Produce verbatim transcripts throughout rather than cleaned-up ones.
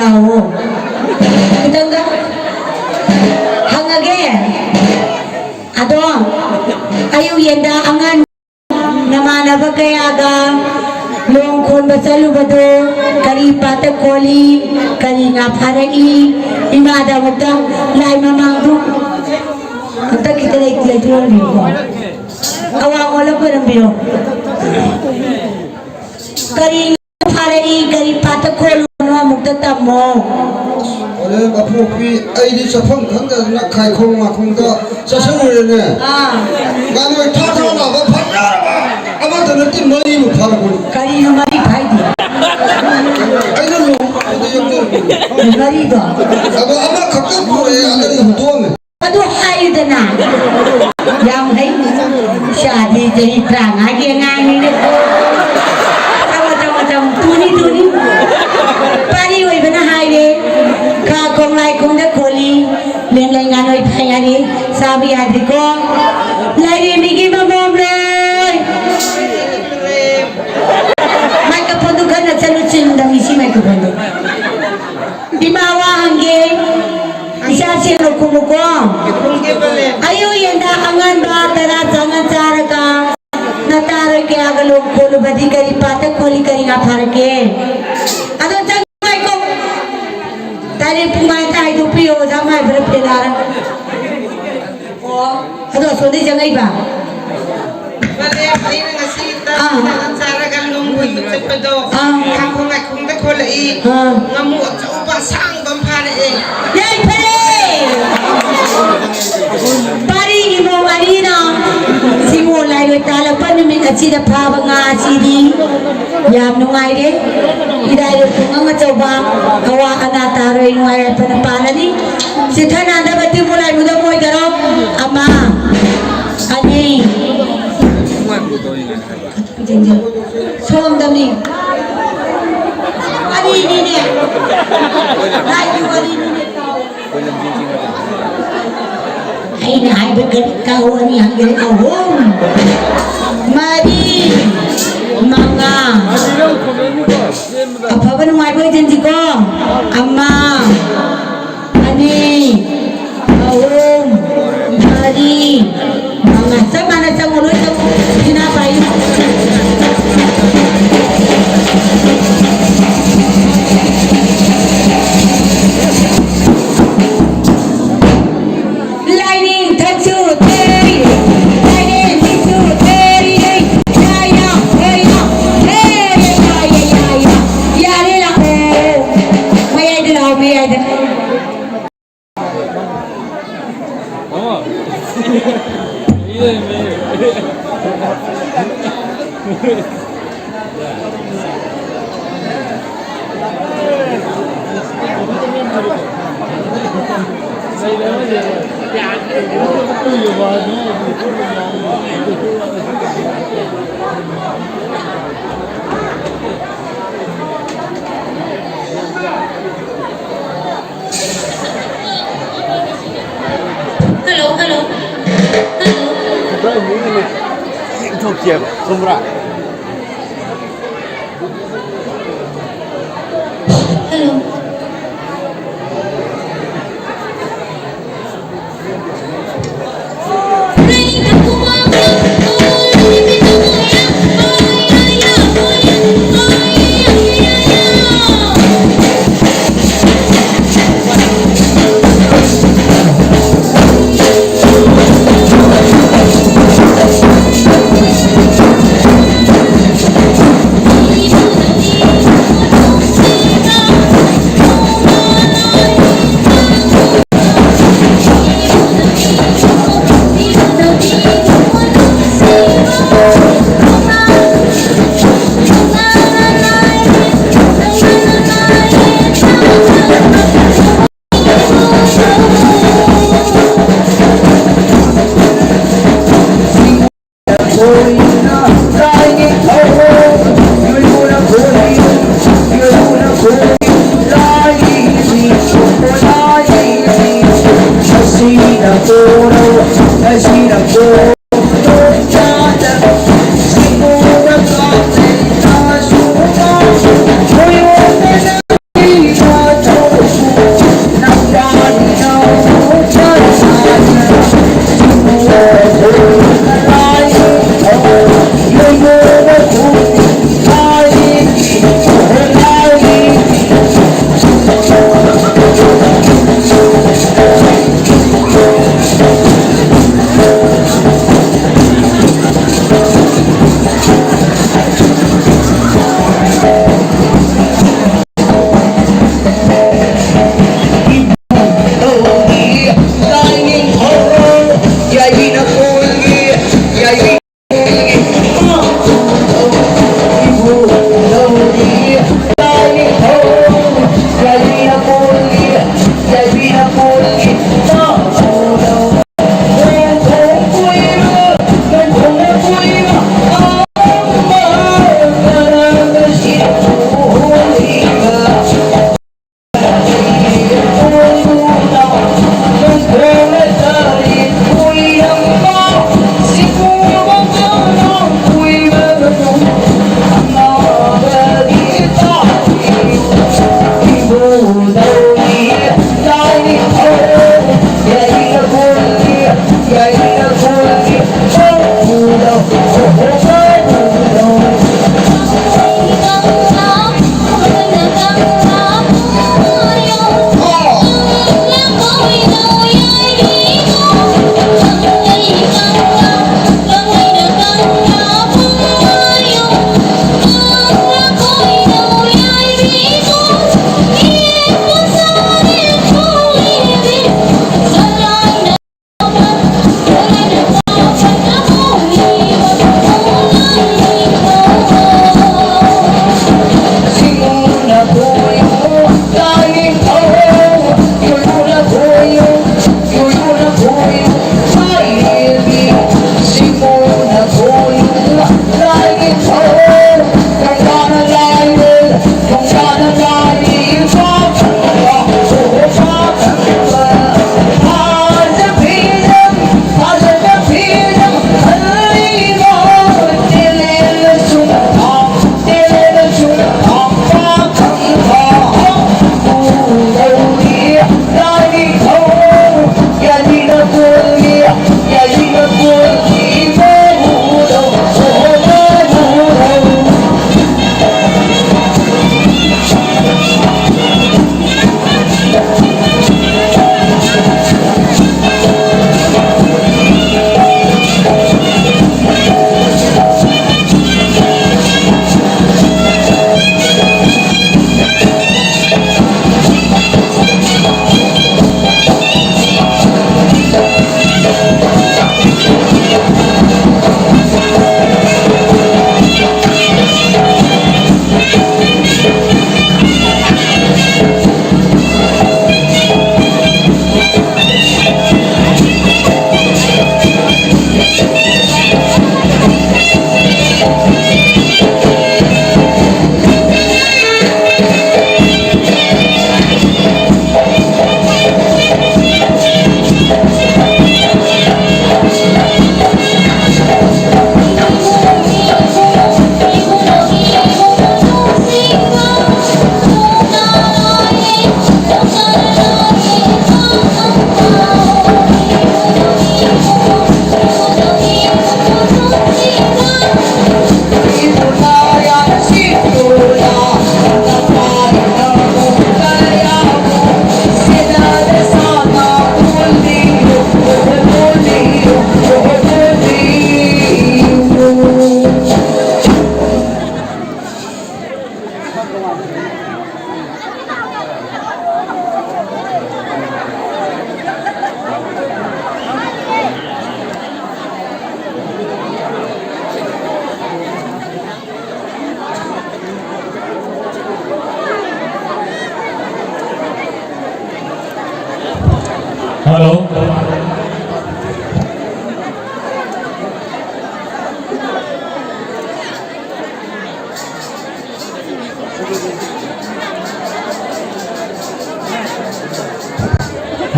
ꯍꯥꯏꯔꯛꯑꯣ꯫ ꯈꯤꯇꯪꯒ ꯍꯪꯉꯒꯦ꯫ ꯑꯗꯣ ꯑꯌꯨꯛ ꯌꯦꯟꯗ ꯑꯉꯥꯟ ꯅꯃꯥꯟꯅꯕ ꯀꯌꯥꯒ ꯂꯣꯡ ꯈꯣꯟꯕ ꯆꯠꯂꯨꯕꯗꯣ ꯀꯔꯤ ꯄꯥꯠꯇ ꯈꯣꯜꯂꯤ, ꯀꯔꯤ ꯉꯥ ꯐꯥꯔꯛꯏ? ꯏꯃꯥꯗ ꯑꯃꯨꯛꯇ ꯂꯥꯏ ꯃꯃꯥꯡꯗꯨ ꯑꯝꯇ ꯈꯤꯇ ꯂꯩ-, ꯂꯩꯊꯣꯛꯍꯟꯕꯤꯌꯨꯀꯣ꯫ ꯑꯋꯥꯡ ꯑꯣꯜꯂ ꯈꯣꯏꯔꯝꯕꯤꯌꯣ꯫ ꯀꯔꯤ ꯐꯥꯔꯛꯏ, ꯀꯔꯤ ꯄꯥꯠꯇ ꯈꯣꯜꯂꯨꯕꯅꯣ ꯑꯃꯨꯛꯇ ꯇꯝꯃꯣ꯫ ꯑꯣꯂꯦ ꯃꯄꯣꯛꯄꯤ, ꯑꯩꯗꯤ ꯆꯠꯐꯝ ꯈꯪꯗꯗꯅ ꯈꯥꯏꯈꯣꯡ ꯃꯥꯈꯣꯡꯗ ꯆꯠꯁꯜꯂꯨꯔꯦꯅꯦ꯫ ꯑꯥ꯫ ꯉꯥꯅꯣꯏ ꯊꯥ ꯊꯥ ꯂꯥꯎꯕ ꯐꯖꯔꯕ ꯑꯃꯠꯇ ꯅꯠꯇꯦ, ꯃꯔꯤꯃꯨꯛ ꯐꯥꯔꯛꯄꯅꯤ꯫ ꯀꯔꯤꯅꯣ ꯃꯔꯤ ꯐꯥꯏꯗꯤ? ꯑꯩꯅ ꯂꯣꯡ ꯈꯣꯟꯕꯗ ꯌꯣꯝꯖꯔꯛꯄꯅꯤ꯫ ꯃꯔꯤꯗꯣ? ꯑꯗꯣ ꯑꯃꯈꯛꯇꯪ ꯄꯨꯔꯛꯑꯦ, ꯑꯗꯨꯗꯤ ꯍꯨꯟꯗꯣꯛꯑꯝꯃꯦ꯫ ꯑꯗꯨ ꯍꯥꯏꯌꯨꯗꯅ꯫ ꯌꯥꯝ ꯍꯩ꯫ ꯏꯆꯥꯗꯤ ꯆꯍꯤ ꯇꯔꯥꯃꯉꯥꯒꯤ ꯑꯉꯥꯡꯅꯤꯅꯀꯣ꯫ ꯇꯧ, ꯇꯧ, ꯇꯧ꯫ ꯇꯨꯅꯤ, ꯇꯨꯅꯤ꯫ ꯄꯥꯔꯤ ꯑꯣꯏꯕꯅ ꯍꯥꯏꯔꯦ꯫ ꯈꯥ ꯈꯣꯡ ꯂꯥꯏ ꯈꯣꯡꯗ ꯈꯣꯜꯂꯤ꯫ ꯂꯦꯡꯂꯩ ꯉꯥꯅꯣꯏ ꯐꯥꯏ ꯍꯥꯏꯔꯦ꯫ ꯆꯥꯕ ꯌꯥꯗꯦꯀꯣ꯫ ꯂꯥꯏꯔꯦꯝꯕꯤꯒꯤ ꯃꯃꯣꯝ ꯂꯣꯏ꯫ ꯃꯥꯏꯀ꯭ꯔꯣꯐꯣꯟꯗꯨ ꯈꯔ ꯅꯛꯁꯜꯂꯨ, ꯆꯤꯟꯗꯕꯅꯤ ꯁꯤ ꯃꯥꯏꯀ꯭ꯔꯣꯐꯣꯟꯗꯨ꯫ ꯏꯃꯥ ꯋꯥ ꯍꯪꯒꯦ꯫ ꯏꯆꯥꯁꯦ ꯂꯧꯈꯨꯝꯃꯨꯀꯣ꯫ ꯑꯌꯨꯛ ꯌꯦꯟꯗ ꯑꯉꯟꯕ ꯇꯔꯥ ꯆꯥꯉꯟ ꯆꯥꯔꯒ ꯅꯇꯥꯔꯣꯏ ꯀꯌꯥꯒ ꯂꯣꯡ ꯈꯣꯜꯂꯨꯕꯗꯤ ꯀꯔꯤ ꯄꯥꯠꯇ ꯈꯣꯜꯂꯤ, ꯀꯔꯤ ꯉꯥ ꯐꯥꯔꯛꯀꯦ? ꯑꯗꯣ ꯆꯪꯉꯣ ꯉꯥꯏꯈꯣ꯫ ꯇꯥꯔꯤꯛ ꯄꯨꯡ ꯃꯉꯥꯗ ꯍꯥꯏꯗꯣꯛꯄꯤꯌꯣ, ꯑꯣꯖꯥ ꯃꯥꯏꯕꯅ ꯄꯦꯅꯥꯔ꯫ ꯑꯣ, ꯑꯗꯣ ꯑꯁꯣꯝꯗꯩ ꯆꯪꯉꯛꯏꯕ? ꯃꯥꯅꯦ, ꯑꯩꯅ ꯉꯁꯤ ꯑꯥ꯫ ꯇꯟ ꯆꯥꯔꯒ ꯂꯣꯡ ꯍꯨꯟꯕ ꯆꯠꯄꯗꯣ, ꯑꯥ꯫ ꯈꯥꯡꯈꯣꯡ ꯂꯥꯏꯈꯣꯡꯗ ꯈꯣꯜꯂꯛꯏ꯫ ꯑꯥ꯫ ꯉꯥꯃꯨ ꯑꯆꯧꯕ ꯑꯁꯥꯡꯕ ꯑꯃ ꯐꯥꯔꯛꯑꯦ꯫ ꯌꯥꯏꯐꯔꯦ! ꯄꯥꯔꯤ ꯏꯃꯧ ꯑꯅꯤꯅ ꯁꯤꯃꯣ ꯂꯥꯏꯔꯣꯏ ꯇꯥꯜꯂꯛꯄ ꯅꯨꯃꯤꯠ ꯑꯁꯤꯗ ꯐꯥꯕ ꯉꯥ ꯑꯁꯤꯗꯤ ꯌꯥꯝ ꯅꯨꯡꯉꯥꯏꯔꯦ꯫ ꯏꯔꯥꯏ ꯂꯣꯏ ꯄꯨꯡꯉꯪ ꯑꯆꯧꯕ, ꯑꯋꯥ ꯑꯅꯥ ꯇꯥꯔꯣꯏ, ꯅꯨꯡꯉꯥꯏ ꯌꯥꯏꯐꯅ ꯄꯥꯜꯂꯅꯤ꯫ ꯆꯤꯊ ꯅꯥꯟꯗꯕ ꯇꯤꯡꯃꯨ ꯂꯥꯏꯃꯨꯗ ꯃꯣꯏꯗꯔꯣ? ꯑꯃ, ꯑꯅꯤ, ꯁꯣꯝꯗꯅꯤ꯫ ꯑꯅꯤꯅꯤꯅꯦ꯫ ꯂꯥꯏꯒꯤ ꯋꯥꯔꯤꯅꯤꯅꯦ꯫ ꯑꯩꯅ ꯍꯥꯏꯕ ꯀꯔꯤ ꯀꯥꯎ ꯑꯅꯤ ꯍꯟꯒꯅꯤ? ꯑꯍꯨꯝ, ꯃꯔꯤ, ꯃꯉꯥ꯫ ꯑꯐꯕ ꯅꯨꯡꯉꯥꯏꯕ ꯑꯣꯏꯖꯟꯁꯤꯀꯣ꯫ ꯑꯃ, ꯑꯅꯤ, ꯑꯍꯨꯝ, ꯃꯔꯤ, ꯃꯉꯥ꯫ ꯆꯞ ꯃꯥꯟꯅ ꯆꯪꯉꯣ, ꯂꯣꯏ ꯆꯪꯉꯣ꯫ ꯁꯤꯅꯥ ꯄꯥꯏꯌꯨ꯫ Lightning, one, two, three. Lightning, one, two, three. Yeah, yeah, yeah, yeah. Hey, yeah, yeah, yeah, yeah, yeah. ꯌꯥꯔꯦ, ꯂꯥꯛꯑꯣ꯫ ꯃꯌꯥꯏꯗ ꯂꯥꯛꯑꯣ, ꯃꯌꯥꯏꯗ꯫ Hello, hello. Hello. ꯈꯔ ꯃꯤꯅ ꯌꯦꯡꯊꯣꯛꯀꯦꯕ, ꯈꯪꯕ꯭ꯔꯥ? Hello.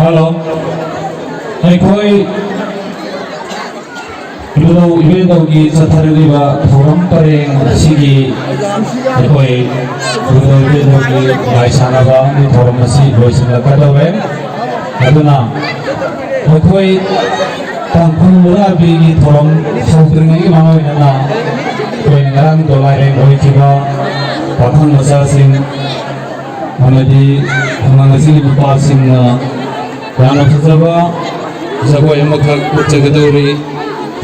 ꯍꯜꯂꯣ꯫ ꯑꯩꯈꯣꯏ ꯏꯕꯨꯙꯧ ꯏꯕꯦꯟꯙꯧꯒꯤ ꯆꯠꯊꯔꯛꯂꯤꯕ ꯊꯧꯔꯝ ꯄꯔꯦꯡ ꯑꯁꯤꯒꯤ ꯑꯩꯈꯣꯏ ꯏꯕꯨꯙꯧ ꯏꯕꯦꯟꯙꯧꯒꯤ ꯂꯥꯏ ꯁꯥꯟꯅꯕ ꯑꯃꯒꯤ ꯊꯧꯔꯝ ꯑꯁꯤ ꯂꯣꯏꯁꯤꯜꯂꯛꯀꯗꯧꯔꯦ꯫ ꯑꯗꯨꯅ ꯑꯩꯈꯣꯏ ꯇꯥꯡꯈꯨꯜ ꯕꯣꯔꯥꯕꯤꯒꯤ ꯊꯧꯔꯝ ꯍꯧꯗ꯭ꯔꯤꯉꯩꯒꯤ ꯃꯃꯥꯡ ꯑꯣꯏꯅ ꯑꯩꯈꯣꯏꯅ ꯉꯔꯥꯡ ꯗꯣꯂꯥꯏꯔꯦꯡ ꯑꯣꯏꯈꯤꯕ ꯄꯥꯈꯪ ꯃꯆꯥꯁꯤꯡ ꯑꯃꯗꯤ ꯈꯨꯡꯒꯪ ꯑꯁꯤꯒꯤ ꯅꯨꯄꯥꯁꯤꯡꯅ ꯌꯥꯝꯅ ꯐꯖꯕ ꯖꯒꯣꯏ ꯑꯃꯈꯛ ꯎꯠꯆꯒꯗꯧꯔꯤ꯫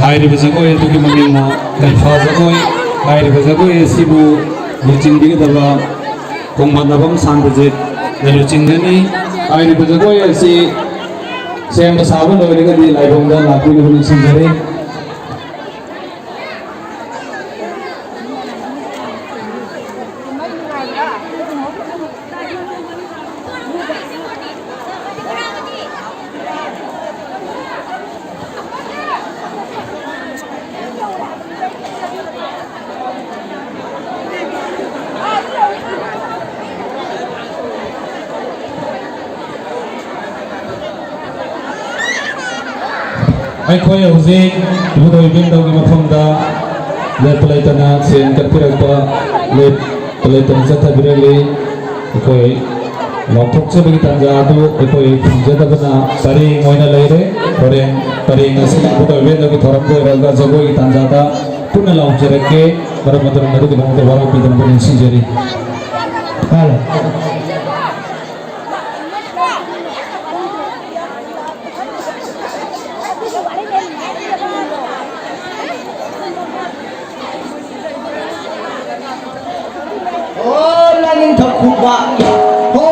ꯍꯥꯏꯔꯤꯕ ꯖꯒꯣꯏ ꯑꯗꯨꯒꯤ ꯃꯃꯤꯡꯅ ꯀꯩꯐꯥ ꯖꯒꯣꯏ꯫ ꯍꯥꯏꯔꯤꯕ ꯖꯒꯣꯏ ꯑꯁꯤꯕꯨ ꯂꯨꯆꯤꯡꯕꯤꯒꯗꯕ ꯈꯣꯡꯕꯥꯟꯗꯥꯕꯝ ꯁꯥꯟꯇꯖꯤꯠꯅ ꯂꯨꯆꯤꯡꯒꯅꯤ꯫ ꯍꯥꯏꯔꯤꯕ ꯖꯒꯣꯏ ꯑꯁꯤ ꯁꯦꯝꯕ ꯁꯥꯕ ꯂꯣꯏꯔꯒꯗꯤ ꯂꯥꯏꯕꯨꯡꯗ ꯂꯥꯛꯄꯤꯅꯕ ꯅꯤꯡꯁꯤꯡꯖꯔꯤ꯫ ꯑꯩꯈꯣꯏ ꯍꯧꯖꯤꯛ ꯏꯕꯨꯙꯧ ꯏꯕꯦꯟꯗꯧꯒꯤ ꯃꯐꯝꯗ ꯂꯦꯞꯄ ꯂꯩꯇꯅ ꯁꯦꯟ ꯀꯠꯄꯤꯔꯛꯄ, ꯂꯦꯞꯄ ꯂꯩꯇꯅ ꯆꯠꯊꯕꯤꯔꯛꯂꯤ꯫ ꯑꯩꯈꯣꯏ ꯂꯥꯎꯊꯣꯛꯆꯕꯒꯤ ꯇꯥꯟꯖꯥ ꯑꯗꯨ ꯑꯩꯈꯣꯏ ꯐꯪꯖꯗꯕꯅ ꯄꯔꯦꯡ ꯑꯣꯏꯅ ꯂꯩꯔꯦ꯫ ꯍꯣꯔꯦꯟ ꯄꯔꯦꯡ ꯑꯁꯤ ꯏꯕꯨꯙꯧ ꯏꯕꯦꯟꯗꯧꯒꯤ ꯊꯧꯔꯝ ꯂꯣꯏꯔꯒ ꯖꯒꯣꯏꯒꯤ ꯇꯥꯟꯖꯥꯗ ꯄꯨꯟꯅ ꯂꯥꯎꯖꯔꯛꯀꯦ꯫ ꯃꯔꯝ ꯑꯗꯨꯅ ꯃꯗꯨꯒꯤꯗꯃꯛꯇ ꯋꯥꯔꯧꯕꯤꯗꯅꯕ ꯅꯤꯡꯁꯤꯡꯖꯔꯤ꯫ ꯍꯜꯂꯣ꯫ ꯍꯣ ꯂꯥꯏꯅꯤꯡꯊꯧ ꯈꯨꯕꯥꯛ ꯌꯥ, ꯍꯣ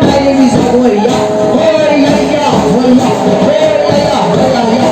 ꯂꯥꯏꯔꯦꯝꯕꯤ ꯖꯒꯣꯏ ꯌꯥ, ꯍꯣ ꯌꯥ ꯌꯥ, ꯍꯣ ꯌꯥ, ꯍꯣ ꯌꯥ ꯌꯥ, ꯍꯣ ꯌꯥ ꯌꯥ꯫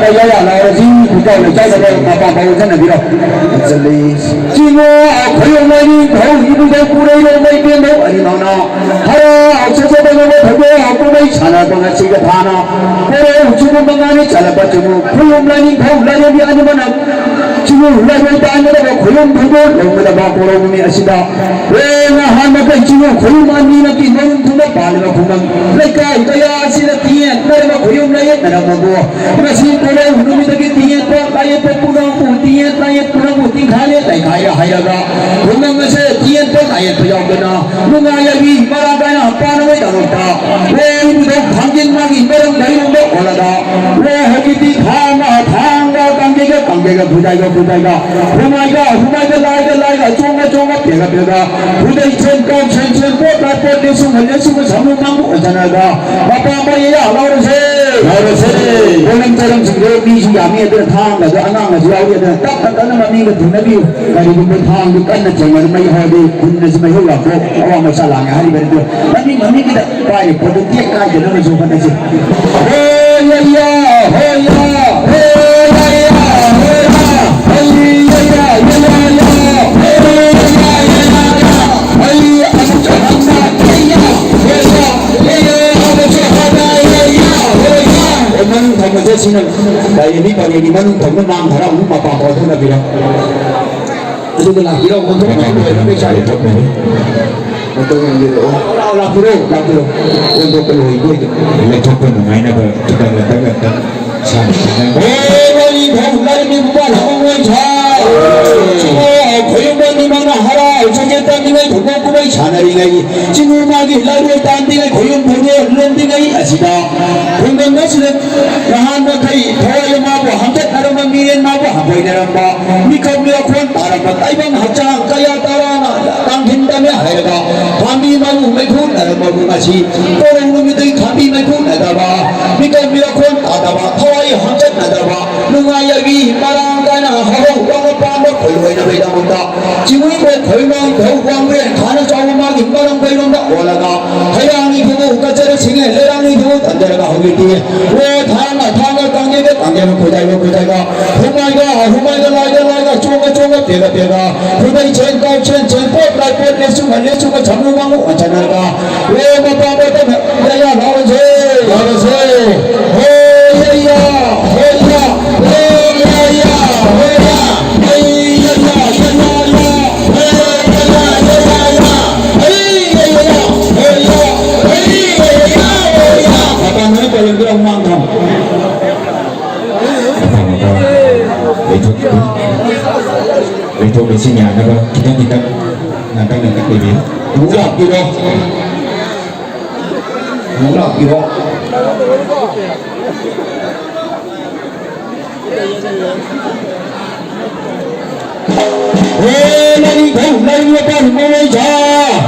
ꯀꯌꯥ ꯂꯥꯎꯔꯁꯤ ꯈꯨꯟꯖꯥꯎ ꯂꯩꯀꯥꯏꯗ ꯃꯄꯥ ꯐꯥꯎ ꯆꯠꯅꯕꯤꯔꯣ꯫ ꯆꯠꯂꯤ꯫ ꯆꯤꯡꯉꯣ ꯈꯣꯏꯔꯣꯝ ꯂꯥꯏꯅꯤꯡꯊꯧ ꯏꯕꯨꯡꯗꯧ ꯄꯨꯔꯩꯔꯣꯝ ꯃꯩꯕꯦꯟꯗꯧ ꯑꯔꯤꯃꯥꯅ ꯍꯔꯥ ꯆꯠꯆꯗꯅꯕ ꯊꯧꯗꯣꯛ ꯀꯨꯝꯍꯩ ꯁꯥꯟꯅꯕ ꯉꯁꯤꯒ ꯊꯥꯅ ꯀꯣꯔꯧ ꯆꯤꯡꯉꯨ ꯃꯉꯥꯅꯤ ꯆꯠꯂꯕ ꯆꯤꯡꯉꯨ ꯈꯣꯏꯔꯣꯝ ꯂꯥꯏꯅꯤꯡꯊꯧ ꯂꯥꯏꯔꯦꯝꯕꯤ ꯑꯅꯤꯃꯅ ꯆꯤꯡꯉꯨ ꯂꯥꯏꯔꯣꯏ ꯇꯥꯟꯅꯗꯕ ꯈꯣꯏꯔꯣꯝ ꯊꯧꯗꯣꯛ ꯂꯧꯒꯗꯕ ꯀꯣꯔꯧ ꯅꯨꯃꯤꯠ ꯑꯁꯤꯗ ꯍꯦꯟꯅ ꯍꯥꯟꯅ ꯀꯩ ꯆꯤꯡꯉꯨ ꯈꯣꯏꯔꯣꯝ ꯑꯅꯤꯃꯛꯀꯤ ꯃꯔꯨꯝ ꯊꯨꯡꯅ ꯄꯥꯜꯂꯤꯕ ꯈꯨꯡꯒꯪ ꯂꯩꯀꯥꯏ ꯀꯌꯥ ꯑꯁꯤꯗ ꯇꯤꯌꯦꯟ ꯅꯔꯕ ꯈꯣꯏꯔꯣꯝ ꯂꯥꯏꯌꯦꯠꯅꯔꯝꯃꯕꯨ ꯉꯁꯤ ꯀꯣꯔꯧ ꯅꯨꯃꯤꯠꯇꯒꯤ ꯇꯤꯌꯦꯟꯕ ꯂꯥꯏꯌꯦꯠꯄ ꯄꯨꯝꯅꯃꯛꯄꯨ ꯇꯤꯌꯦꯟ ꯂꯥꯏꯌꯦꯠ ꯄꯨꯝꯅꯃꯛꯄꯨ ꯇꯤꯡꯈꯥꯏꯔꯦ ꯂꯩꯈꯥꯏꯔꯦ ꯍꯥꯏꯔꯒ ꯈꯨꯡꯒꯪ ꯑꯁꯦ ꯇꯤꯌꯦꯟꯕ ꯂꯥꯏꯌꯦꯠꯄ ꯌꯥꯎꯗꯅ ꯅꯨꯡꯉꯥꯏ ꯌꯥꯏꯕꯤ ꯃꯔꯥꯡ ꯀꯥꯏꯅ ꯄꯥꯅꯕꯒꯤꯗꯃꯛꯇ ꯂꯣꯏꯅꯃꯛ ꯊꯥꯡꯖꯤꯟ ꯃꯥꯒꯤ ꯃꯔꯝ ꯂꯩꯔꯝꯕ ꯑꯣꯜꯂꯒ ꯂꯣ ꯍꯧꯖꯤꯛꯇꯤ ꯊꯥꯡꯒ ꯊꯥꯡꯒ ꯀꯥꯡꯒꯩꯒ ꯀꯥꯡꯒꯩꯒ ꯈꯨꯖꯥꯏꯒ ꯈꯨꯖꯥꯏꯒ ꯍꯨꯃꯥꯏꯒ ꯍꯨꯃꯥꯏꯒ ꯂꯥꯏꯒ ꯂꯥꯏꯒ ꯑꯆꯣꯡꯕ ꯑꯆꯣꯡꯕ ꯄꯦꯒ ꯄꯦꯒ ꯈꯨꯗꯩ ꯁꯦꯟ ꯀꯥꯡ ꯁꯦꯟ ꯁꯦꯟ ꯄꯣꯠ ꯂꯥꯏ ꯄꯣꯠ ꯂꯦꯁꯨ ꯃꯩ ꯂꯦꯁꯨ ꯃꯩ ꯁꯥꯃꯨ ꯃꯥꯡꯕꯨ ꯑꯣꯏꯁꯅꯔꯒ ꯃꯄꯥ ꯃꯌꯥ ꯂꯧꯔꯁꯦ꯫ ꯂꯧꯔꯁꯦ꯫ ꯄꯣꯂꯤꯡ ꯆꯔꯝꯁꯤꯡꯗꯣ ꯃꯤꯁꯨ ꯌꯥꯝꯃꯤ, ꯑꯗꯨꯅ ꯊꯥꯡꯒꯁꯨ ꯑꯉꯥꯡꯒꯁꯨ ꯌꯥꯎꯔꯤ, ꯑꯗꯨꯅ ꯇꯞꯅ ꯇꯞꯅ ꯃꯃꯤꯡꯒ ꯊꯨꯡꯅꯕꯤꯌꯨ꯫ ꯀꯔꯤꯒꯨꯝꯕ ꯊꯥꯡꯗꯨ ꯀꯟꯅ ꯆꯦꯡꯉꯗꯤ ꯃꯩ ꯍꯧꯔꯗꯤ ꯈꯨꯟꯗꯁꯨ ꯃꯩꯍꯧ ꯂꯥꯛꯄ ꯑꯋꯥꯡꯕ ꯆꯥ ꯂꯥꯡꯉꯦ ꯍꯥꯏꯔꯤꯕꯅꯤꯗꯣ ꯃꯃꯤꯡ ꯃꯃꯤꯡꯒꯤꯗ ꯄꯥꯏꯔꯤ ꯄꯣꯠꯇꯨ ꯇꯦꯛ ꯀꯥꯏꯗꯅꯕꯁꯨ ꯍꯣꯠꯅꯁꯤ꯫ ꯍꯣꯏ ꯌꯥ ꯌꯥ, ꯍꯣꯏ ꯌꯥ, ꯍꯣꯏ ꯌꯥ ꯌꯥ, ꯍꯣꯏ ꯌꯥ, ꯍꯣꯏ ꯌꯥ ꯌꯥ, ꯍꯣꯏ ꯌꯥ ꯌꯥ, ꯍꯣꯏ ꯌꯥ ꯌꯥ ꯌꯥ꯫ ꯃꯅꯨꯡ ꯊꯝꯕꯁꯦ ꯁꯤꯅ ꯂꯥꯏꯔꯦꯝꯕꯤ ꯄꯔꯦꯡꯒꯤ ꯃꯅꯨꯡ ꯊꯝꯕ ꯃꯥꯡ ꯈꯔ ꯑꯃꯨꯛ ꯃꯄꯥ ꯄꯥꯎꯊꯣꯛꯅꯕꯤꯔꯣ꯫ ꯑꯗꯨꯒ ꯂꯥꯛꯄꯤꯔꯣ, ꯑꯣꯟꯊꯣꯛꯄ ꯉꯝꯂꯣꯏ, ꯂꯩꯀꯥꯏ ꯊꯣꯛꯄꯅꯤ꯫ ꯂꯥꯛꯑꯣ, ꯂꯥꯛꯄꯤꯔꯣ, ꯂꯥꯛꯄꯤꯔꯣ꯫ ꯑꯣꯟꯊꯣꯛꯄ ꯂꯣꯏꯕꯣꯏꯗ꯫ ꯂꯩꯊꯣꯛꯄ ꯅꯨꯡꯉꯥꯏꯅꯕ ꯈꯤꯇꯪ ꯉꯥꯛꯇꯪ ꯉꯥꯛꯇꯪ ꯁꯥꯟꯅ ꯈꯣꯠꯅ꯫ ꯍꯦ, ꯃꯔꯤ ꯐꯧ ꯂꯥꯏꯔꯕꯤ ꯃꯄꯥ ꯂꯥꯛꯑꯣ, ꯃꯣꯏ ꯁꯥ꯫ ꯆꯤꯡꯉꯣ ꯈꯣꯏꯔꯨꯝꯕ ꯅꯤꯃꯥꯅ ꯍꯔꯥꯎ ꯆꯠꯀꯦ ꯇꯥꯅꯤꯡꯉꯩ ꯊꯧꯗꯣꯛ ꯀꯨꯝꯍꯩ ꯁꯥꯟꯅꯔꯤꯉꯩ꯫ ꯆꯤꯡꯉꯨ ꯃꯥꯒꯤ ꯂꯥꯏꯔꯣꯏ ꯇꯥꯟꯗ꯭ꯔꯤꯉꯩ ꯈꯣꯏꯔꯨꯝ ꯊꯧꯗꯣꯛ ꯂꯣꯟꯗ꯭ꯔꯤꯉꯩ ꯑꯁꯤꯗ꯫ ꯈꯨꯡꯒꯪ ꯑꯁꯤꯗ ꯅꯍꯥꯟ ꯃꯈꯩ ꯊꯋꯥꯏ ꯃꯥꯕꯨ ꯍꯥꯡꯒꯠꯅꯔꯝꯕ, ꯃꯤꯔꯦꯟ ꯃꯥꯕꯨ ꯍꯪꯒꯣꯏꯅꯔꯝꯕ, ꯃꯤꯀꯞ ꯃꯤꯔꯥꯛꯈꯣꯟ ꯇꯥꯔꯝꯕ ꯇꯥꯏꯕꯪ ꯍꯛꯆꯥꯡ ꯀꯌꯥ ꯇꯔꯥꯅ ꯇꯥꯡꯈꯤꯟꯗꯃꯦ ꯍꯥꯏꯔꯒ ꯄꯥꯝꯕꯤ ꯃꯔꯨ ꯃꯩꯈꯨ ꯅꯔꯝꯕꯕꯨ ꯉꯁꯤ ꯀꯣꯔꯧ ꯅꯨꯃꯤꯠꯇꯒꯤ ꯄꯥꯝꯕꯤ ꯃꯩꯈꯨ ꯅꯗꯕ, ꯃꯤꯀꯞ ꯃꯤꯔꯥꯛꯈꯣꯟ ꯇꯥꯗꯕ, ꯊꯋꯥꯏ ꯍꯥꯡꯆꯠꯅꯗꯕ, ꯅꯨꯡꯉꯥꯏ ꯌꯥꯏꯕꯤ ꯃꯔꯥꯡ ꯀꯥꯏꯅ ꯍꯧꯍꯧ ꯋꯥꯡꯅ ꯄꯥꯟꯕ ꯈꯨꯜ ꯑꯣꯏꯅꯕꯒꯤꯗꯃꯛꯇ ꯆꯤꯡꯃꯩ ꯈꯣꯏ ꯈꯣꯏꯃꯥꯡ ꯈꯣꯏ ꯋꯥꯡꯕ꯭ꯔꯦꯟ ꯈꯥꯅ ꯆꯥꯎꯕ ꯃꯥꯒꯤ ꯃꯔꯝ ꯀꯩꯔꯣꯝꯗ ꯑꯣꯜꯂꯒ ꯍꯩꯔꯥꯡ ꯅꯤꯡꯊꯧꯕꯨ ꯀꯠꯆꯔ ꯁꯤꯡꯉꯦ ꯂꯩꯔꯥꯡ ꯅꯤꯡꯊꯧꯕꯨ ꯇꯝꯖꯔꯒ ꯍꯧꯖꯤꯛꯇꯤ ꯋꯦ ꯊꯥꯡꯅ ꯊꯥꯡꯅ ꯀꯥꯡꯖꯩꯗ ꯀꯥꯡꯖꯩ ꯁꯤ ꯌꯥꯅꯕ ꯈꯤꯇꯪ ꯈꯤꯇꯪ ꯉꯥꯛꯇꯪ ꯉꯥꯛꯇꯪ ꯂꯩꯕꯤꯌꯨ꯫ ꯑꯃꯨꯛ ꯂꯥꯛꯄꯤꯔꯣ꯫ ꯑꯃꯨꯛ ꯂꯥꯛꯄꯤꯔꯣ꯫ ꯍꯦ ꯂꯥꯏꯅꯤꯡꯊꯧ ꯂꯥꯏꯅꯤꯡꯊꯧ ꯃꯃꯩꯁꯥ꯫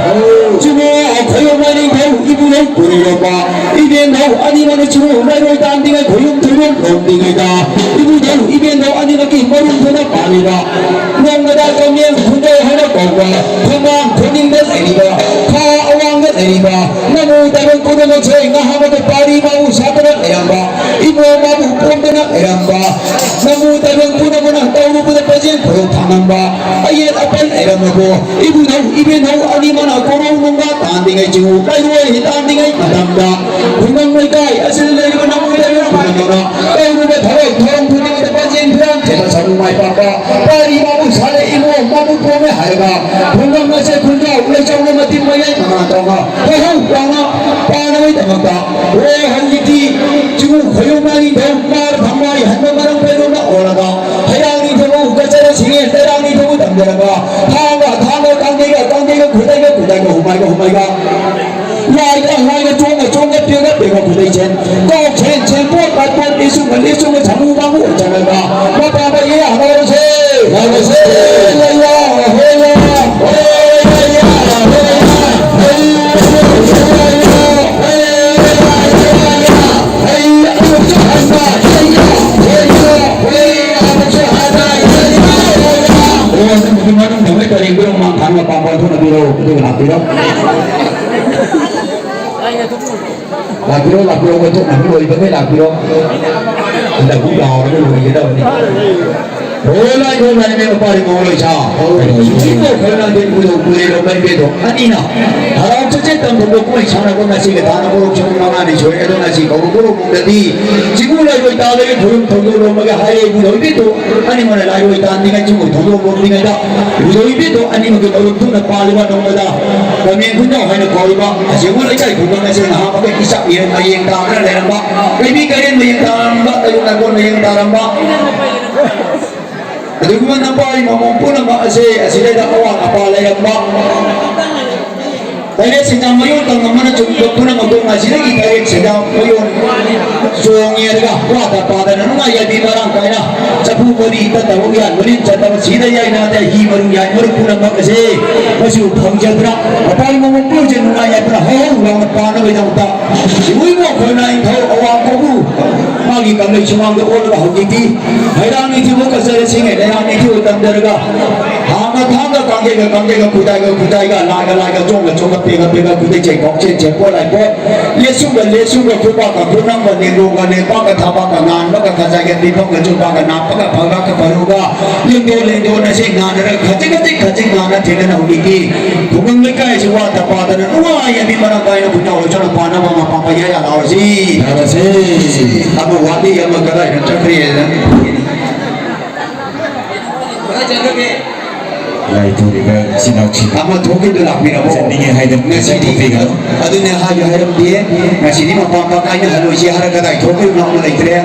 ꯆꯤꯡꯉꯣ ꯑꯩꯈꯣꯏ ꯂꯥꯏꯅꯤꯡꯊꯧ ꯏꯕꯨꯡꯉꯣ ꯄꯨꯔꯤꯔꯣꯝꯕ ꯏꯕꯦꯟꯊꯧ ꯑꯅꯤꯃꯛꯅ ꯆꯤꯡꯉꯣ ꯂꯩꯔꯣꯏ ꯇꯥꯟꯗꯤꯉꯩ ꯈꯣꯏꯌꯨꯝ ꯊꯣꯏꯌꯨꯝ ꯂꯣꯝꯗꯤꯉꯩꯗ ꯏꯕꯨꯡꯊꯧ ꯏꯕꯦꯟꯊꯧ ꯑꯅꯤꯃꯛꯀꯤ ꯃꯔꯨꯝ ꯊꯣꯏꯅ ꯄꯥꯜꯂꯤꯕ ꯅꯣꯡꯃꯗ ꯀꯃꯦꯜ ꯈꯨꯟꯗꯣ ꯍꯥꯏꯅ ꯀꯧꯕ ꯈꯣꯡꯕꯥꯡ ꯈꯨꯅꯤꯡꯗ ꯂꯩꯔꯤꯕ ꯈꯥ ꯑꯋꯥꯡꯗ ꯂꯩꯔꯤꯕ ꯅꯃꯨ ꯇꯥꯏꯕꯪ ꯄꯨꯝꯅꯃꯛꯁꯦ ꯉꯍꯥꯛ ꯑꯃꯗ ꯄꯥꯔꯤ ꯃꯥꯕꯨ ꯁꯥꯗꯅ ꯂꯩꯔꯝꯕ ꯏꯃꯣ ꯃꯥꯕꯨ ꯄꯣꯝꯗꯅ ꯂꯩꯔꯝꯕ ꯅꯃꯨ ꯇꯥꯏꯕꯪ ꯄꯨꯝꯅꯃꯛꯅ ꯇꯧꯔꯨꯕꯗ ꯄꯖꯦꯟ ꯈꯣꯏꯔꯧ ꯊꯥꯡꯉꯝꯕ ꯑꯌꯦꯠ ꯑꯄꯟ ꯂꯩꯔꯝꯃꯕꯣ ꯏꯕꯨꯙꯧ ꯏꯕꯦꯟꯙꯧ ꯑꯅꯤꯃꯛꯅ ꯀꯣꯔꯧ ꯅꯨꯡꯒ ꯇꯥꯟꯗ꯭ꯔꯤꯉꯩ ꯆꯤꯡꯉꯨ ꯂꯩꯔꯣꯏ ꯇꯥꯟꯗ꯭ꯔꯤꯉꯩ ꯃꯇꯝꯗ ꯈꯨꯡꯒꯪ ꯂꯩꯀꯥꯏ ꯑꯁꯤꯗ ꯂꯩꯔꯤꯕ ꯅꯃꯨ ꯇꯥꯏꯕꯪ ꯄꯨꯝꯅꯃꯛꯅ ꯇꯧꯔꯨꯕ ꯊꯕꯛ ꯊꯧꯔꯝ ꯈꯨꯗꯤꯡꯃꯛꯇ ꯄꯖꯦꯟ ꯐꯤꯔꯥꯟ ꯊꯦꯠꯄ ꯁꯔꯨ ꯃꯥꯏ ꯄꯥꯛꯄ ꯄꯥꯔꯤ ꯃꯥꯕꯨ ꯁꯥꯂꯦ ꯏꯃꯣ ꯃꯥꯕꯨ ꯄꯣꯝꯃꯦ ꯍꯥꯏꯔꯒ ꯈꯨꯡꯒꯪ ꯑꯁꯦ ꯈꯨꯟꯖꯥꯎ ꯂꯩꯆꯧꯅ ꯃꯇꯤꯛ ꯃꯌꯥꯏ ꯃꯉꯥ ꯇꯧꯅ ꯋꯥꯍꯧ ꯋꯥꯉꯥ ꯄꯥꯅꯕꯒꯤꯗꯃꯛꯇ ꯍꯣꯏ ꯍꯧꯖꯤꯛꯇꯤ ꯆꯤꯡꯉꯨ ꯈꯣꯏꯌꯨꯝ ꯃꯥꯅꯤꯡꯊꯧ ꯃꯥꯔ ꯐꯝꯕꯥꯏ ꯍꯟꯕ ꯃꯔꯝ ꯀꯩꯅꯣꯝꯅ ꯑꯣꯜꯂꯒ ꯍꯩꯔꯥꯡ ꯅꯤꯡꯊꯧ ꯀꯆꯔ ꯁꯤꯡꯉꯦ ꯇꯩꯔꯥꯡ ꯅꯤꯡꯊꯧ ꯇꯝꯖꯔꯒ ꯊꯥꯡꯒ ꯊꯥꯡꯒ ꯀꯥꯡꯗꯩꯒ ꯀꯥꯡꯗꯩꯒ ꯈꯨꯗꯩꯒ ꯈꯨꯗꯩꯒ ꯍꯨꯃꯥꯏꯒ ꯍꯨꯃꯥꯏꯒ ꯂꯥꯏꯒ ꯂꯥꯏꯒ ꯆꯣꯡꯒ ꯆꯣꯡꯒ ꯄꯦꯒ ꯄꯦꯒ ꯈꯨꯗꯩ ꯆꯦꯟ ꯀꯥꯎ ꯆꯦꯟ ꯆꯦꯟ ꯄꯣꯠ ꯄꯥꯏ ꯄꯣꯠ ꯂꯤꯁꯨꯡꯒ ꯂꯤꯁꯨꯡꯒ ꯁꯃꯨ ꯃꯥꯡꯒ ꯑꯣꯏꯖꯔꯒ ꯃꯄꯥ ꯃꯌꯦ ꯍꯥꯏꯔꯁꯦ ꯍꯥꯏꯔꯁꯦ ꯂꯩꯌꯥ ꯍꯣꯏꯌꯥ ꯍꯣꯏꯌꯥ ꯍꯣꯏꯌꯥ ꯂꯥꯛꯄꯤꯔꯣ, ꯂꯥꯛꯄꯤꯔꯣ, ꯀꯣꯏꯊꯣꯛꯅꯕ ꯂꯣꯏꯕꯈꯩ ꯂꯥꯛꯄꯤꯔꯣ꯫ ꯍꯟꯗꯛ ꯑꯃꯨꯛ ꯂꯥꯎꯔꯒ ꯂꯣꯏꯒꯗꯕꯅꯤ꯫ ꯍꯣꯏ, ꯂꯥꯏ, ꯍꯣꯏ, ꯂꯥꯏ, ꯃꯦꯝ ꯃꯄꯥ ꯏꯃꯧ ꯂꯣꯏꯁꯥ꯫ ꯍꯣꯏ, ꯍꯣꯏ, ꯍꯣꯏ꯫ ꯁꯤꯕꯨ ꯑꯩꯈꯣꯏ ꯂꯥꯟꯗꯦꯟ ꯄꯨꯊꯣꯛ ꯄꯨꯔꯦ ꯂꯣꯛꯃꯩ ꯄꯦꯗꯣ꯫ ꯑꯅꯤꯅ ꯍꯔꯥꯎ ꯆꯠꯆꯦꯠ ꯇꯝꯊꯣꯛꯄ ꯀꯨꯝꯍꯩ ꯁꯥꯟꯅꯕ ꯉꯁꯤꯒ ꯊꯥꯅ ꯃꯣꯔꯣꯛ ꯁꯨꯡ ꯃꯉꯥꯅꯤ ꯁꯣꯏ꯫ ꯑꯗꯣ ꯉꯁꯤ ꯀꯧꯕ ꯀꯧꯔꯨ ꯃꯨꯡꯗꯗꯤ ꯆꯤꯡꯒꯨ ꯂꯥꯏꯔꯣꯏ ꯇꯥꯕꯒꯤ ꯈꯨꯔꯨꯝ ꯊꯧꯗꯣꯛ ꯂꯣꯝꯕꯒꯤ ꯍꯥꯏꯔꯦ ꯏꯕꯨꯙꯧ ꯏꯕꯦꯠꯇꯣ꯫ ꯑꯅꯤꯃꯛꯅ ꯂꯥꯏꯔꯣꯏ ꯇꯥꯟꯅꯤꯡꯉꯥꯏ ꯆꯤꯡꯒꯨ ꯊꯧꯗꯣꯛ ꯂꯣꯝꯗ꯭ꯔꯤꯉꯩꯗ ꯏꯕꯨꯙꯧ ꯏꯕꯦꯠꯇꯣ ꯑꯅꯤꯃꯛꯀꯤ ꯃꯔꯨꯞ ꯊꯨꯡꯅ ꯄꯥꯜꯂꯤꯕ ꯅꯣꯡꯃꯗ ꯂꯝꯌꯦꯡ ꯈꯨꯟꯖꯥꯎ ꯍꯥꯏꯅ ꯀꯧꯔꯤꯕ ꯑꯁꯦꯡꯕ ꯂꯩꯀꯥꯏ ꯈꯨꯡꯒꯪ ꯑꯁꯤ ꯅꯍꯥ ꯃꯈꯩ ꯏꯆꯥꯛ ꯃꯤꯔꯦꯟ ꯃꯌꯦꯡ ꯇꯥꯗꯅ ꯂꯩꯔꯝꯕ ꯂꯩꯕꯤ ꯀꯩꯔꯦꯟ ꯃꯌꯦꯡ ꯇꯥꯔꯝꯕ ꯇꯌꯨꯡ ꯅꯥꯀꯣꯟ ꯃꯌꯦꯡ ꯇꯥꯔꯝꯕ ꯑꯗꯨꯒꯨꯝꯕ ꯅꯄꯥ ꯏꯃꯥ ꯃꯣꯝ ꯄꯨꯝꯅꯃꯛ ꯑꯁꯦ ꯑꯁꯤꯗꯩꯗ ꯑꯋꯥ ꯑꯄꯥ ꯂꯩꯔꯝꯕ ꯇꯔꯦꯠ ꯁꯦꯟꯖꯥ ꯃꯌꯣꯟ ꯇꯝ ꯑꯃꯅ ꯆꯨꯝꯕ ꯄꯨꯝꯅꯃꯛꯇꯣ ꯉꯁꯤꯗꯒꯤ ꯇꯔꯦꯠ ꯁꯦꯟꯖꯥ ꯃꯌꯣꯟ ꯆꯣꯡꯉꯦꯔꯒ ꯋꯥꯗ ꯄꯥꯗꯅ ꯅꯨꯡꯉꯥꯏ ꯌꯥꯏꯕꯤ ꯃꯔꯥꯡ ꯀꯥꯏꯅ ꯆꯐꯨ ꯃꯔꯤ ꯇꯠꯇꯕ ꯎꯌꯥꯟ ꯃꯔꯤ ꯆꯠꯇꯕ ꯁꯤꯗ ꯌꯥꯏꯅꯗ ꯍꯤ ꯃꯔꯨ ꯌꯥꯏ ꯃꯔꯨꯞ ꯄꯨꯝꯅꯃꯛ ꯑꯁꯦ ꯃꯁꯤꯕꯨ ꯐꯪꯖꯗꯅ ꯃꯄꯥꯟ ꯃꯃꯛ ꯄꯨꯝꯁꯦ ꯅꯨꯡꯉꯥꯏ ꯌꯥꯏꯐꯅ ꯍꯧ ꯍꯧ ꯂꯥꯎꯅ ꯄꯥꯟꯅꯕꯒꯤꯗꯃꯛꯇ ꯏꯕꯨꯡꯉꯣ ꯑꯩꯈꯣꯏꯅ ꯅꯤꯡꯊꯧ ꯑꯋꯥꯡ ꯀꯧꯕꯨ ꯃꯥꯒꯤ ꯀꯪꯂꯩ ꯁꯨꯃꯥꯡꯗ ꯑꯣꯜꯂꯒ ꯍꯧꯖꯤꯛꯇꯤ ꯍꯩꯔꯥꯡ ꯅꯤꯡꯊꯤꯕ ꯀꯆꯔ ꯁꯤꯡꯉꯦ ꯂꯩꯔꯥꯡ ꯅꯤꯡꯊꯤꯕ ꯇꯝꯖꯔꯒ ꯍꯥꯡꯒ ꯊꯥꯡꯒ ꯀꯥꯡꯒꯩꯒ ꯀꯥꯡꯒꯩꯒ ꯈꯨꯗꯥꯏꯒ ꯈꯨꯗꯥꯏꯒ ꯂꯥꯏꯒ ꯂꯥꯏꯒ ꯆꯣꯡꯒ ꯆꯣꯡꯒ ꯄꯦꯒ ꯄꯦꯒ ꯈꯨꯗꯩ ꯆꯦꯡꯀꯣꯛ ꯆꯦꯟ ꯆꯦꯡꯀꯣ ꯂꯥꯏꯀꯣ ꯂꯦꯁꯨꯒ ꯂꯦꯁꯨꯒ ꯈꯨꯕꯥꯛꯀ ꯈꯨꯅꯝꯒ ꯂꯦꯡꯒꯣꯡꯒ ꯂꯦꯡꯄꯥꯛꯀ ꯊꯕꯥꯛꯀ ꯉꯥꯟꯕꯒ ꯈꯖꯥꯏꯒ ꯄꯤꯐꯝꯒ ꯆꯨꯝꯕꯒ ꯅꯥꯞꯄꯒ ꯐꯕꯥꯛꯀ ꯐꯔꯨꯒ ꯂꯦꯡꯗꯣ ꯂꯦꯡꯗꯣ ꯅꯁꯦ ꯉꯥꯟꯅꯔꯒ ꯈꯖꯤꯛ ꯈꯖꯤꯛ ꯈꯖꯤꯛ ꯉꯥꯟꯅ ꯊꯦꯡꯅꯅ ꯍꯧꯖꯤꯛꯇꯤ ꯈꯨꯡꯒꯪ ꯂꯩꯀꯥꯏꯁꯤ ꯋꯥꯠꯇ ꯄꯥꯗꯅ ꯅꯨꯡꯉꯥꯏ ꯌꯥꯕꯤ ꯃꯔꯥꯡ ꯀꯥꯏꯅ ꯈꯨꯟꯖꯥꯎ ꯂꯣꯏꯁꯅ ꯄꯥꯟꯅꯕ ꯃꯄꯥ ꯄꯩꯌꯥ ꯌꯥ ꯂꯥꯎꯔꯁꯤ꯫ ꯌꯥꯔꯁꯤ꯫ ꯑꯃ ꯋꯥꯠꯂꯤ ꯑꯃ ꯀꯗꯥꯏꯗ ꯆꯠꯈ꯭ꯔꯦꯅ꯫ ꯂꯥꯏꯊꯣꯛꯂꯤꯕ ꯏꯆꯤꯟ ꯏꯅꯥꯎꯁꯤꯡ ꯑꯃ ꯊꯣꯛꯈꯤꯕꯗꯨ ꯂꯥꯛꯄꯤꯔꯕꯣ? ꯆꯠꯅꯤꯡꯉꯦ ꯍꯥꯏꯗꯅ ꯉꯁꯤꯗꯤ ꯊꯣꯛꯄꯤꯒꯅꯨ꯫ ꯑꯗꯨꯅꯦ ꯍꯥꯏꯁꯨ ꯍꯥꯏꯔꯝꯗꯦ꯫ ꯉꯁꯤꯗꯤ ꯃꯄꯥ ꯃꯄꯥ ꯀꯥꯏꯅ ꯍꯜꯂꯣꯏꯁꯤ ꯍꯥꯏꯔ ꯀꯗꯥꯏ ꯊꯣꯛꯈꯤꯕꯅꯣ ꯑꯃ ꯂꯩꯇ꯭ꯔꯦ꯫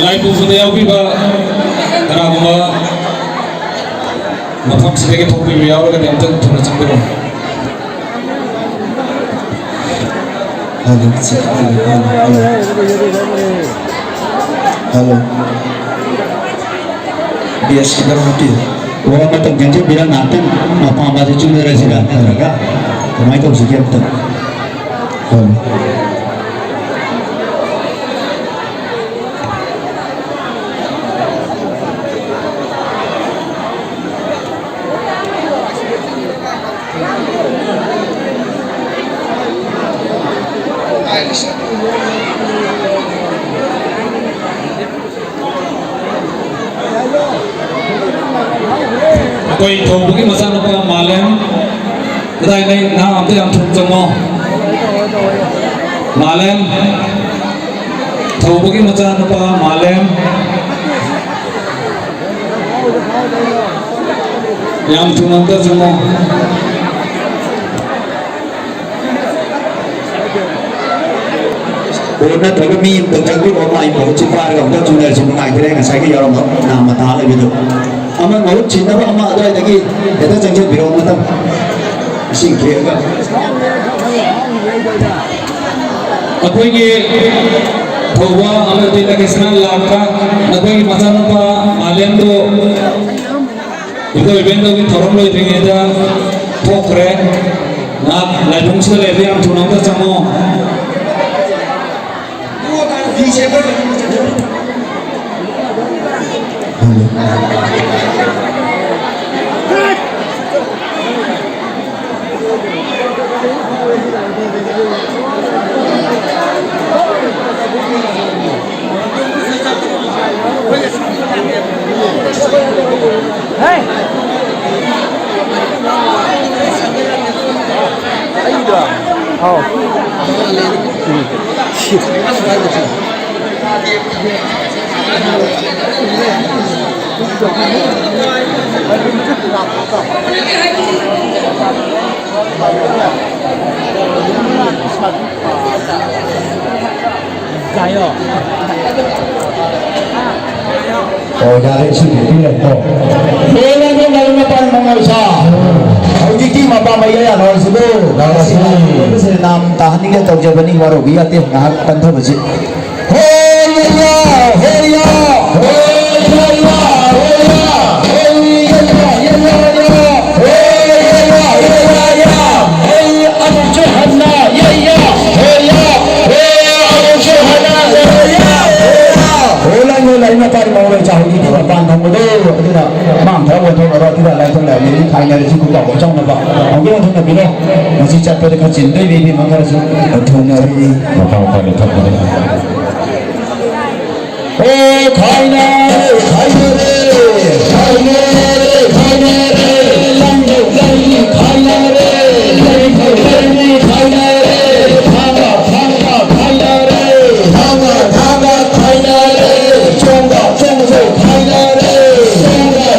ꯂꯥꯏ ꯄꯨꯕꯗ ꯌꯥꯎꯕꯤꯕ ꯀꯅꯥꯒꯨꯝꯕ ꯃꯐꯝꯁꯤꯗꯒꯤ ꯊꯣꯛꯄꯤꯕ ꯌꯥꯎꯔꯒꯗꯤ ꯑꯝꯇꯪ ꯊꯨꯅ ꯆꯪꯕꯤꯔꯛꯎ꯫ Hello, hello, hello, hello. Hello. ꯕꯦꯁ ꯈꯤꯇꯪ ꯍꯥꯞꯄꯤꯌꯨ꯫ ꯋꯥ ꯃꯇꯝ ꯆꯪꯁꯤꯟꯕꯤꯔ ꯉꯥꯏꯍꯥꯛꯇꯪ ꯃꯄꯥ ꯃꯄꯥꯁꯦ ꯆꯨꯝꯅꯔꯁꯤꯔ ꯅꯠꯇ꯭ꯔꯒ ꯀꯃꯥꯏꯅ ꯇꯧꯁꯤꯒꯦ ꯑꯝꯇ? ꯍꯜꯂꯣ꯫ ꯑꯩꯈꯣꯏ ꯊꯧꯕꯒꯤ ꯃꯆꯥꯅꯨꯄꯥ ꯃꯥꯂꯦꯝ, ꯀꯗꯥꯏ ꯂꯩ? ꯅꯍꯥ ꯑꯝꯇ ꯌꯥꯝ ꯊꯨꯅ ꯆꯪꯉꯣ꯫ ꯃꯥꯂꯦꯝ, ꯊꯧꯕꯒꯤ ꯃꯆꯥꯅꯨꯄꯥ ꯃꯥꯂꯦꯝ꯫ ꯌꯥꯝ ꯊꯨꯅ ꯑꯝꯇ ꯆꯪꯉꯣ꯫ ꯕꯣꯜ ꯅꯠꯇ꯭ꯔꯒ ꯃꯤ ꯑꯃꯇꯪ ꯆꯪꯕꯤꯔꯛꯑꯣ, ꯃꯥꯏ ꯃꯍꯨꯠꯁꯤ ꯄꯥꯏꯔꯒ ꯑꯝꯇ ꯆꯨꯅꯔꯁꯤ, ꯅꯨꯡꯉꯥꯏꯇ꯭ꯔꯦ ꯉꯁꯥꯏꯒꯤ ꯌꯥꯎꯔꯝꯕ ꯅꯥꯝꯃ ꯇꯥ ꯂꯩꯕꯗꯨ꯫ ꯑꯃ ꯃꯍꯨꯠ ꯁꯤꯟꯅꯕ ꯑꯃ ꯑꯗꯨꯋꯥꯏꯗꯒꯤ ꯍꯦꯛꯇ ꯆꯪꯁꯤꯟꯕꯤꯔꯛꯑꯣ, ꯃꯇꯝ ꯏꯁꯤꯡ ꯈꯤꯛꯑꯒ꯫ ꯑꯩꯈꯣꯏꯒꯤ ꯊꯧꯕ ꯑꯃꯗꯤ ꯂꯀꯤꯁꯅꯥ ꯂꯥꯛꯄ ꯅꯈꯣꯏꯒꯤ ꯃꯆꯥꯅꯨꯄꯥ ꯃꯥꯂꯦꯝꯗꯣ ꯏꯕꯣ ꯏꯕꯦꯟꯗꯧꯒꯤ ꯊꯧꯔꯝ ꯂꯣꯏꯗ꯭ꯔꯤꯉꯩꯗ ꯊꯣꯛꯈ꯭ꯔꯦ꯫ ꯉꯥꯏꯍꯥꯛ ꯂꯥꯏꯕꯨꯡꯁꯤꯗ ꯂꯩꯔꯗꯤ ꯌꯥꯝ ꯊꯨꯅ ꯑꯝꯇ ꯆꯪꯉꯣ꯫ ꯑꯣ, ꯌꯥꯔꯦ, ꯏꯁꯤꯡ ꯄꯤꯕꯤꯔꯦꯀꯣ꯫ ꯍꯦꯟꯅ ꯅꯪ ꯃꯄꯥꯟ ꯃꯉꯥꯜꯁꯥ꯫ ꯍꯧꯖꯤꯛꯇꯤ ꯃꯄꯥ ꯃꯌꯥ ꯌꯥꯅꯔꯁꯤꯕꯨ꯫ ꯌꯥꯅꯔꯁꯤ꯫ ꯅꯥꯝ ꯇꯥꯍꯟꯅꯤꯡꯉꯦ ꯇꯧꯖꯕꯅꯤ, ꯋꯥꯔꯧꯕꯤ ꯌꯥꯗꯦ, ꯉꯥꯏꯍꯥꯛ ꯄꯟꯊꯕꯁꯤ꯫ ꯍꯣꯏ ꯌꯥ, ꯍꯣꯏ ꯌꯥ, ꯍꯣꯏ ꯌꯥ, ꯍꯣꯏ ꯌꯥ, ꯍꯣꯏ ꯌꯥ, ꯌꯥ, ꯌꯥ, ꯌꯥ, ꯍꯣꯏ ꯌꯥ, ꯌꯥ, ꯌꯥ, ꯌꯥ, ꯍꯣꯏ ꯑꯃꯨꯛꯁꯨ ꯍꯟꯅ, ꯌꯥ, ꯌꯥ, ꯍꯣꯏ ꯌꯥ, ꯍꯣꯏ ꯑꯃꯨꯛꯁꯨ ꯍꯟꯅ, ꯌꯥ, ꯌꯥ, ꯍꯣꯏ ꯌꯥ꯫ ꯍꯣꯏ ꯂꯥꯏ, ꯍꯣꯏ ꯂꯥꯏ, ꯃꯄꯥꯟ ꯃꯧ ꯂꯩ ꯆꯥꯍꯧꯒꯤ ꯃꯄꯥꯟ ꯊꯝꯕꯗꯣ, ꯑꯗꯨꯅ ꯃꯥꯡ ꯊꯔ ꯑꯣꯟꯊꯣꯛꯅꯔꯣ, ꯑꯗꯨꯒ ꯂꯥꯏ ꯊꯣꯡ ꯂꯥꯏ ꯃꯤꯅꯤ ꯈꯥꯏꯅꯔꯁꯤ, ꯈꯨꯟ ꯀꯥꯎꯕ ꯆꯪꯅꯕ꯫ ꯑꯃꯨꯛꯀꯤ ꯑꯣꯟꯊꯣꯛꯅꯕꯤꯔꯣ꯫ ꯃꯁꯤ ꯆꯠꯄꯗ ꯈꯔ ꯆꯤꯟꯗꯣꯏꯅꯤ, ꯏꯕꯦꯝꯃ ꯈꯔꯁꯨ꯫ ꯊꯨꯅꯔꯤ꯫ ꯃꯈꯥ ꯃꯈꯥ ꯂꯩꯊꯣꯛꯄꯗ꯫ ꯑꯣ ꯈꯥꯏꯅꯔꯦ, ꯈꯥꯏꯅꯔꯦ, ꯈꯥꯏꯅꯔꯦ, ꯈꯥꯏꯅꯔꯦ, ꯂꯝꯗꯣ ꯂꯩꯅꯤ ꯈꯥꯏꯅꯔꯦ, ꯂꯩꯅꯤ ꯈꯥꯏꯅꯔꯦ, ꯊꯥꯡꯒ, ꯊꯥꯡꯒ ꯈꯥꯏꯅꯔꯦ, ꯊꯥꯡꯒ, ꯊꯥꯡꯒ ꯈꯥꯏꯅꯔꯦ, ꯆꯣꯡꯒ, ꯆꯣꯡꯒ ꯈꯥꯏꯅꯔꯦ, ꯆꯣꯡꯒ,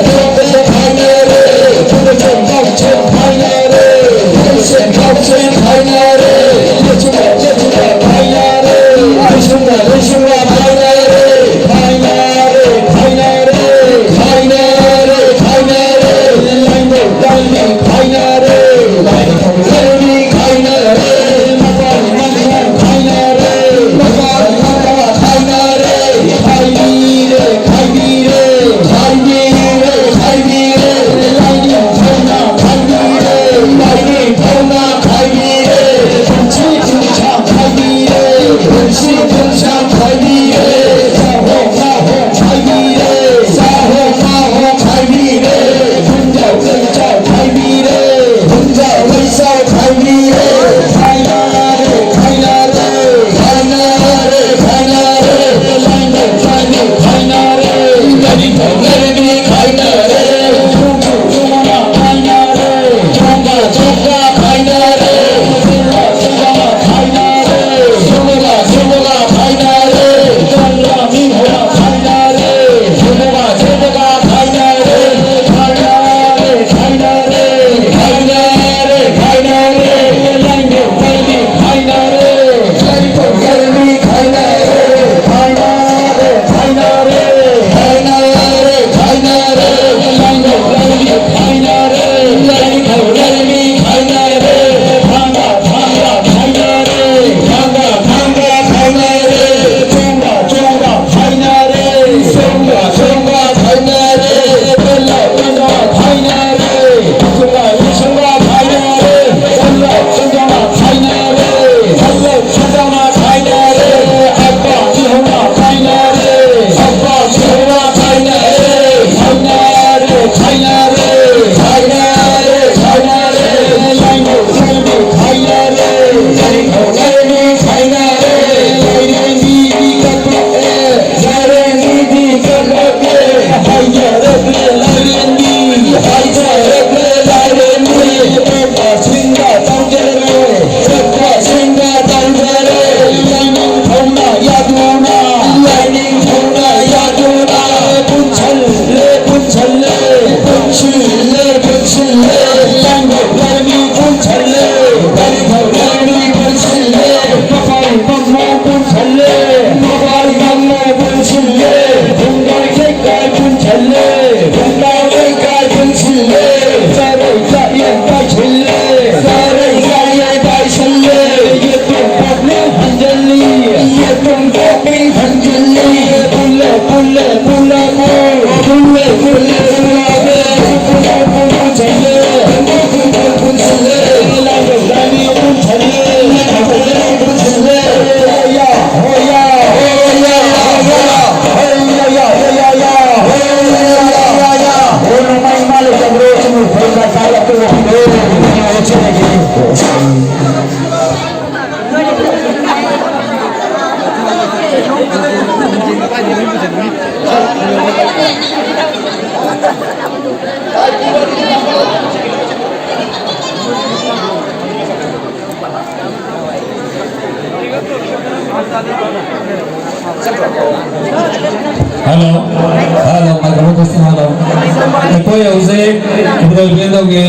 ꯍꯧꯖꯤꯛ ꯏꯕꯨꯙꯧ ꯏꯕꯦꯟꯗꯧꯒꯤ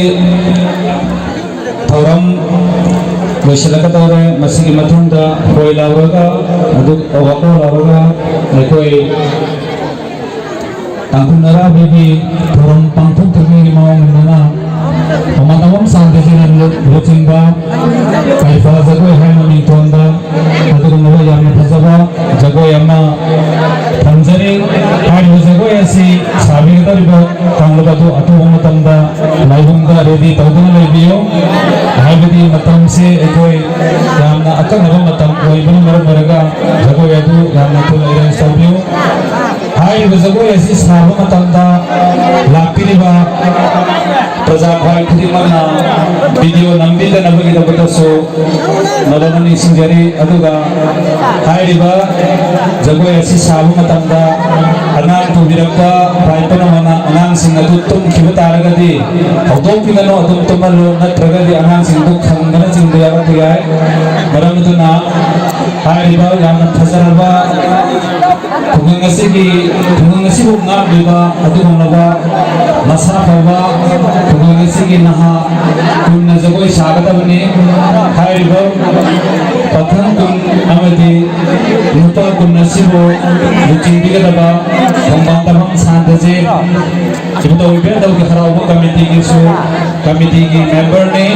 ꯊꯧꯔꯝ ꯂꯣꯏꯁꯤꯜꯂꯛꯀꯗꯧꯔꯦ꯫ ꯃꯁꯤꯒꯤ ꯃꯊꯪꯗ ꯈꯣꯏ ꯂꯥꯎꯔꯒ, ꯑꯗꯨ ꯋꯥꯀꯣ ꯂꯥꯎꯔꯒ ꯑꯩꯈꯣꯏ ꯇꯥꯡꯈꯨꯜ ꯑꯔꯥꯕꯤꯒꯤ ꯊꯧꯔꯝ ꯄꯥꯡꯊꯣꯛꯇ꯭ꯔꯤꯉꯩꯒꯤ ꯃꯃꯥꯡ ꯃꯃꯥꯡꯗꯅ ꯃꯃꯥꯟꯅꯕ ꯁꯥꯟꯇꯤꯁꯤꯅ ꯂꯨ-, ꯂꯨꯆꯤꯡꯕ ꯀꯩꯐꯥ ꯖꯒꯣꯏ ꯍꯥꯏꯅ ꯃꯤꯡꯊꯣꯟꯕ ꯑꯗꯨꯒꯨꯝꯂꯕ ꯌꯥꯝꯅ ꯐꯖꯕ ꯖꯒꯣꯏ ꯑꯃ ꯊꯝꯖꯔꯤ꯫ ꯍꯥꯏꯔꯤꯕ ꯖꯒꯣꯏ ꯑꯁꯤ ꯁꯥꯕꯤꯒꯗꯧꯔꯤꯕ ꯀꯥꯡꯂꯨꯞ ꯑꯗꯨ ꯑꯊꯨꯕ ꯃꯇꯝꯗ ꯂꯥꯏꯕꯨꯡꯗ ꯔꯦꯗꯤ ꯇꯧꯗꯨꯅ ꯂꯩꯕꯤꯌꯨ꯫ ꯍꯥꯏꯕꯗꯤ ꯃꯇꯝꯁꯦ ꯑꯩꯈꯣꯏ ꯌꯥꯝꯅ ꯑꯀꯛꯅꯕ ꯃꯇꯝ ꯑꯣꯏꯕꯅ ꯃꯔꯝ ꯑꯣꯏꯔꯒ ꯖꯒꯣꯏ ꯑꯗꯨ ꯌꯥꯝꯅ ꯊꯨꯅ ꯑꯦꯔꯦꯟꯖ ꯇꯧꯕꯤꯌꯨ꯫ ꯍꯥꯏꯔꯤꯕ ꯖꯒꯣꯏ ꯑꯁꯤ ꯁꯥꯕ ꯃꯇꯝꯗ ꯂꯥꯛꯄꯤꯔꯤꯕ ꯄ꯭ꯔꯖꯥ ꯈ꯭ꯋꯥꯏ ꯈꯨꯗꯤꯡꯃꯛꯅ ꯚꯤꯗꯤꯑꯣ ꯅꯝꯕꯤꯗꯅꯕꯒꯤꯗꯃꯛꯇꯁꯨ ꯃꯔꯝ ꯅꯤꯡꯁꯤꯡꯖꯔꯤ꯫ ꯑꯗꯨꯒ ꯍꯥꯏꯔꯤꯕ ꯖꯒꯣꯏ ꯑꯁꯤ ꯁꯥꯕ ꯃꯇꯝꯗ ꯑꯉꯥꯡ ꯄꯨꯕꯤꯔꯛꯄ ꯈ꯭ꯋꯥꯏ ꯄꯨꯝꯅꯃꯛꯅ ꯑꯉꯥꯡꯁꯤꯡ ꯑꯗꯨ ꯇꯨꯝꯈꯤꯕ ꯇꯥꯔꯒꯗꯤ ꯍꯧꯗꯣꯛꯄꯤꯒꯅꯨ, ꯑꯗꯨꯝ ꯇꯨꯝꯍꯜꯂꯨ, ꯅꯠꯇ꯭ꯔꯒꯗꯤ ꯑꯉꯥꯡꯁꯤꯡꯗꯨ ꯈꯪꯗꯅ ꯆꯤꯡꯕ ꯌꯥꯎꯔꯛꯄ ꯌꯥꯏ꯫ ꯃꯔꯝ ꯑꯗꯨꯅ ꯍꯥꯏꯔꯤꯕ ꯌꯥꯝꯅ ꯐꯖꯔꯕ ꯈꯨꯡꯒꯪ ꯑꯁꯤꯒꯤ, ꯈꯨꯡꯒꯪ ꯑꯁꯤꯕꯨ ꯉꯥꯛꯂꯤꯕ ꯑꯗꯨꯒꯨꯝꯂꯕ ꯃꯁꯥ ꯐꯕ ꯈꯨꯡꯒꯪ ꯑꯁꯤꯒꯤ ꯅꯍꯥ ꯀꯨꯟꯅ ꯖꯒꯣꯏ ꯁꯥꯒꯗꯕꯅꯤ꯫ ꯍꯥꯏꯔꯤꯕ ꯄꯥꯈꯪ ꯀꯨꯟ ꯑꯃꯗꯤ ꯅꯨꯄꯥ ꯀꯨꯟ ꯑꯁꯤꯕꯨ ꯂꯨꯆꯤꯡꯕꯤꯒꯗꯕ ꯈꯣꯡꯕꯥꯟ ꯇꯥꯐꯝ ꯁꯥꯟꯇꯁꯦ ꯏꯕꯨꯙꯧ ꯏꯕꯦꯟꯗꯧꯒꯤ ꯍꯔꯥꯎꯕ ꯀꯃꯤꯇꯤꯒꯤꯁꯨ, ꯀꯃꯤꯇꯤꯒꯤ ꯃꯦꯝꯕꯔꯅꯤ꯫